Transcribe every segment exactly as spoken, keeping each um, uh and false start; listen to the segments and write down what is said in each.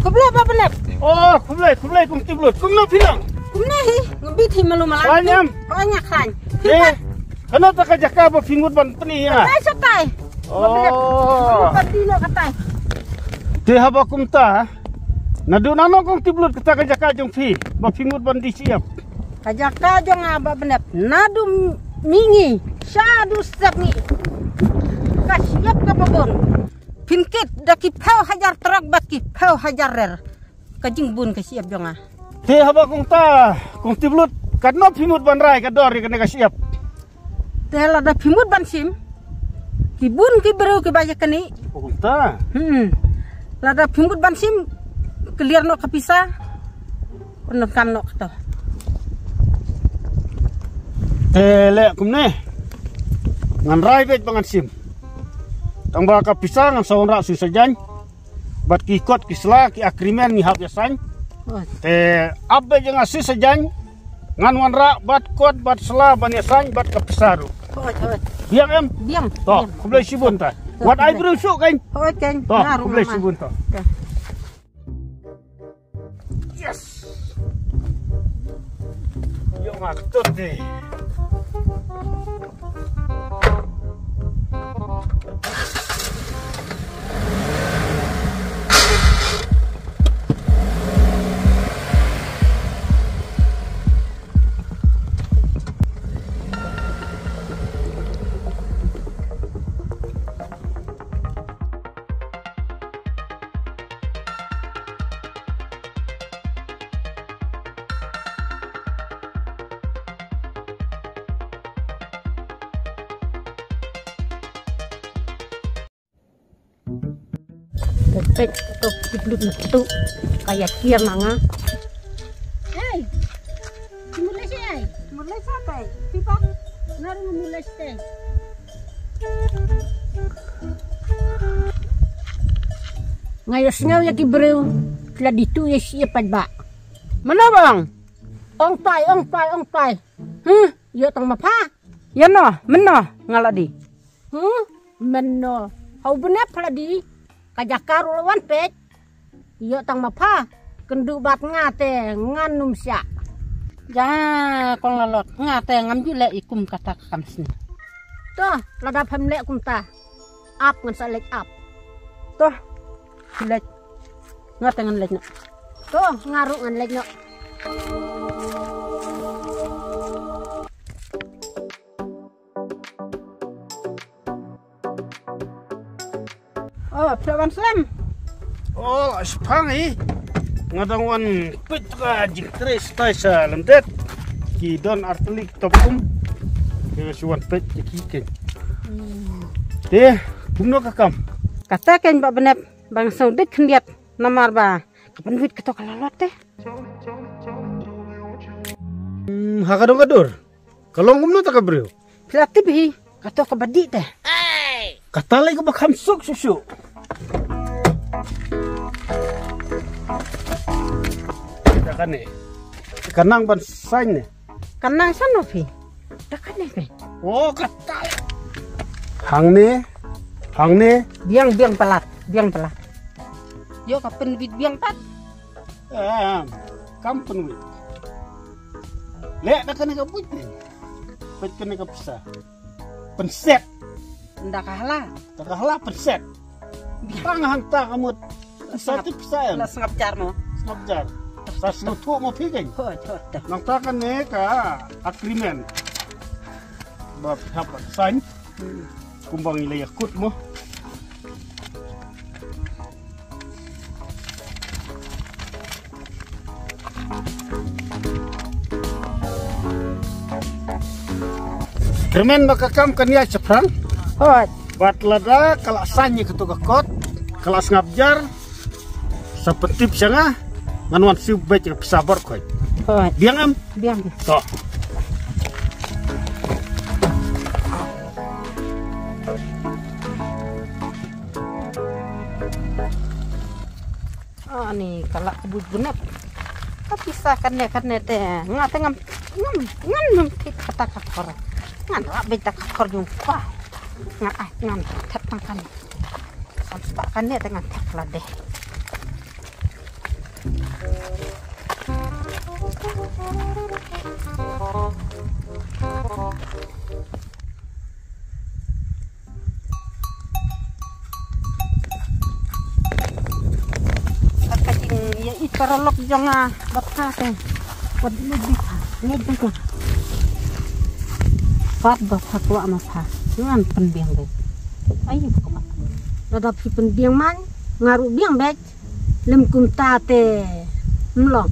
Khublei Bah Bnep. Oh, khublei, khublei Kong Tiplut. Kumno phi long? Kumne hi, nga bit hi malu malang. Khlaiñ em? Hooid nga khlaiñ. Phi pat? Kano ta ka jaka ba phi mut ban pyni ïa nga? Katai shatai. Oh. Ban dih noh katai. Te haba kumta, naduh nano Kong Tiplut kata ka jaka jong phi ba phi mut ban dih shyiap? Ka jaka jong nga Bah Bnep, naduh mihngi shaduh sepngi, ka shyiap kaba bun. Phin kit da ki phew hajar trok bad ki phew hajar rer. Ka jingbun ka shyiap jong nga. Te haba kumta, Kong Tiplut, katno phi mut ban rai ka dor ïa kane ka shyiap? Te lada phi mut ban shim, ki bun ki briew kiba ïa kane. Oh, kumta. Hmm. Lada phi mut ban shim, clear noh ka pisa. Pyndonkam noh kato. Te leh kumne. Ngan rai beit ba ngan shim. Tang ba ka pisa ngan sa wanrah shu sa jaiñ. Bad ki kot ki sla ki agreement ngi hap ïa sign. Hooid. Te ap beit ïa nga shu sa jaiñ. Ngan wanrah bad kot bad sla ban ïa sign bad ka pisa ruh. Hooid, hooid. Biang em? Biang. To, biang. Khublei shibun ta. To, wat ai khublei. Briew shuh keiñ. Hooid keiñ. To, khublei shibun ta. To. Yes. Ïoh nga ktut te. Peit, peit, to, ki blut na tu. Ka ïa kiar ma nga. Hey, mulai sih, hey. Mulai sih, hey. Pipa, naru mulai sih. Nga ïohsngew ïa ki briew la dih tu ïa shi ïa paidbah. Mano ba ong? Ong tai, ong tai, ong tai. Huh? Ïoh tang ma pha. Ïa no, mano nga la dih. Huh? Mano? Hau bnep pha la dih. Ka jaka ruh la wan peit. Ïoh tang ma pha, kynduh bad nga te ngan ym shah. Ja, kong Lalot, nga te ngam ju leh i kum kata ka kam sni. To, lada pham leh kumta. Ap ngan sa leit ap. To, leit. Nga te ngan leit noh. To, nga ruh ngan leit noh. Oh, phi la wan slem. Oh, shipang hi. Nga dang wan peit ka jingtrei stai sha lyndet. Ki don artylli ki topkum. Ki shu wan peit ki ki. Te, kumno ka kam? Kata kein ba bnep, bang sngewdit khyndiat namar ba ka pynwit kato ka Lalot te. Hmm, ha ka dong ka dur. Ka long kumno ta ka briew? Phi la tip hi, kato kaba dih te. Kata lei kaba kham suk suk suk. Da kane. Ka nang ban sign ne. Ka nang sano phi. Da kane phi. Oh, kata lei. Hangne, hangne. Biang, biang palat, biang palat. Ïoh ka pynwit biang pat. Em, kam pynwit. Leh da kane ka buit ne. Peit kane ka pisa. Pynset. Nda ka hala. Da ka hala pynset. Tang hangta ka mut. Sa ti pisa em. La sngap jar mo. Sngap jar. Sa sngewthuh mo phi kein. Ho, ho, ho. Nangta kane ka agreement. Ba hap sign. Kumba ngi la ïakut mo. Kyrmen ba ka kam kan ïaid shaphrang. Hooid. Bad lada ka la saiñ ïa kato ka kot, ka la sngap jar, sa pyntip sha nga, ngan wan siew beit ïa ka pisa baroh khoit. Hooid. Biang em? Biang. To. Ani ka la ka buit bnep. Ka pisa kane kane te nga te ngam ngam ngam ngam thep kata ka khor. Ngan rah beit da ka khor jong pha. Ngan ai ngan thep tang kane. Samspa kane te ngan thep lade. Ka jingïeit paralok jong nga ba pha te. Wat lut beit, lut beit. Pat ba pha kwah ma pha, ngan pynbiang beit. Ai ba kwah. Lada phi pynbiang man, nga ruh biang beit. Lym kumta te ym long.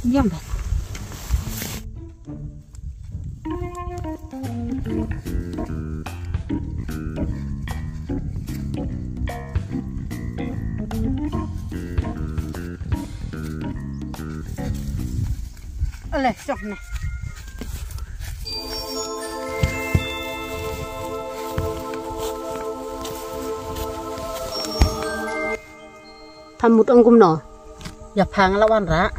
Biang beit. Ale, shong na. Pha mut ong kumno? Ïa pha nga la wanrah.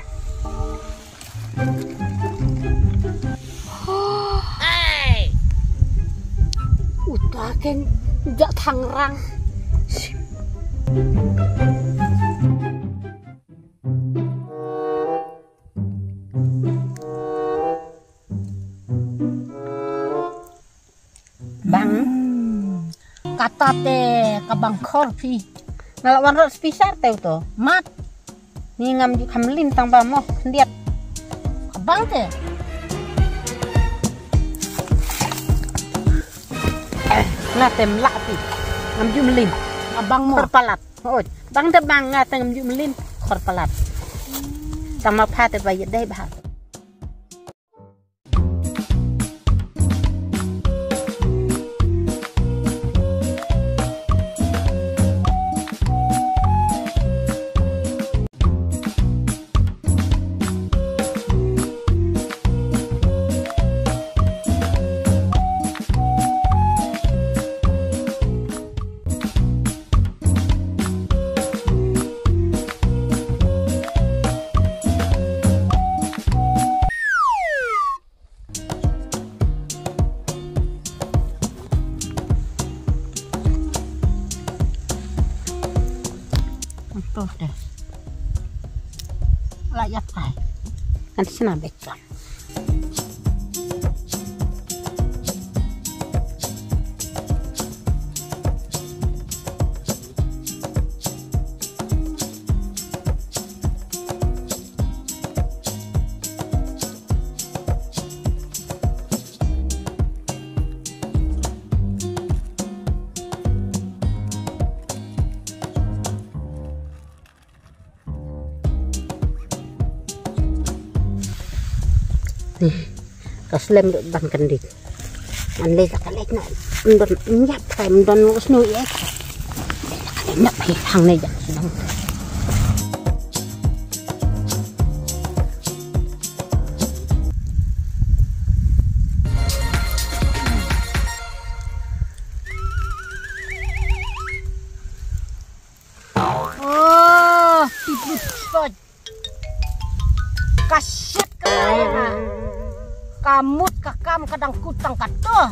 Uta ken ja thang rang. Bang. Kata te ka bang khor phi. Nga la wanrah spisar te uto. Mat. Ni ngam ju kham lin tang ba mo khyndiat. Ka bang te. Na tem lah phi. Ngam ju mlin. Ka bang mo. Khor palat. Oi. Bang te bang nga te ngam ju mlin. Khor palat. Tang ma pha te ba ïa dei ba. Toh deh. La ïa tai. Kan sna bek. Ni, ka slem dot ban kan dik. An lei ka lei na, ndon nyap kai, ndon ngus nu ek. Nak pai hang ne jak sedang. Oh, tiput sot. Ka shit ka ïa nga. Ka mut ka kam ka dang kut tang kato.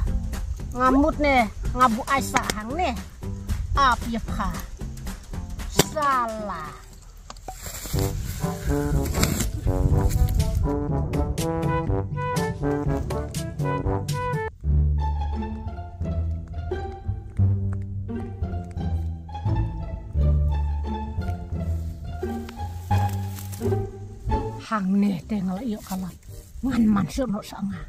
Nga mut ne, nga buh ai sa hangne. Ap ïa pha. Sala. Hangne te nga la ïoh ka lad. Ngan man shuh noh sha nga.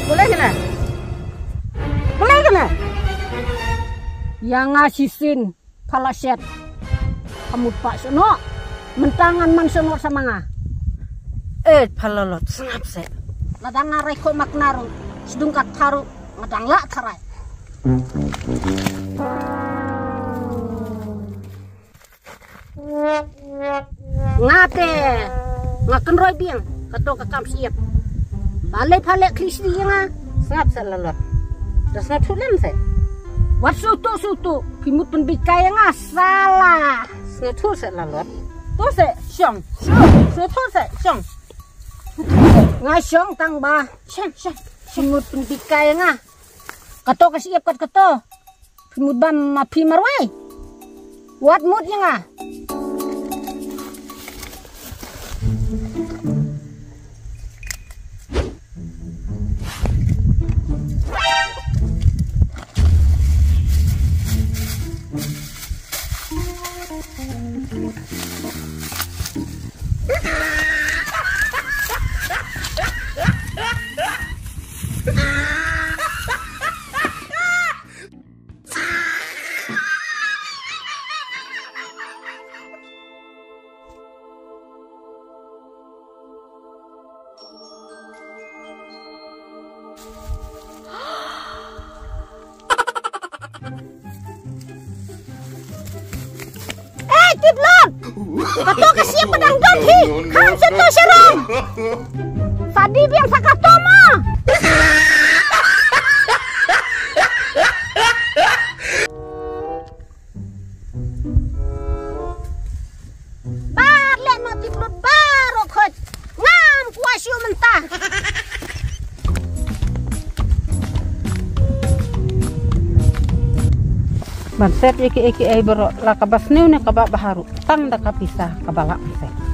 Balei kane? Balei kane? Ïa nga shisien. Pha la shet. Ka mut pat shuh noh. Mynta ngan man shuh noh sa ma nga. Eh, pha la lot, sngap seh. Lada nga rai khoh ma knar ruh, sdung kat tharu, nga dang lah tharai. Nga te, nga kynroi biang, kato ka kam shyiap. Balei pha leh khlieh shrieh ïa nga? Sngap seh la lot. Da sngewthuh lem seh. Wat sngewthuh sngewthuh, ki mut pynbeit kai ïa nga sala. Sngewthuh seh la lot. To seh shong. Shong. Sngewthuh seh shong. Nga shong tang ba. Shong shong. Ki mut pynbeit kai ïa nga. Kato ka shyiap kat kato. mut ban ma phi marwei. Wat mut ïa nga. Ei, Tiplut! Kato ka ship ka dang dom hi! Kham sha to sha rong! Sa dih biang sa kato mo! Bar leh noh Tiplut baroh khoit. Ngam kwah shuh mynta. Ban set ïa kiei kiei baroh, la kaba sniew ne kaba bha ruh, tang da ka pisa kaba lah ban set.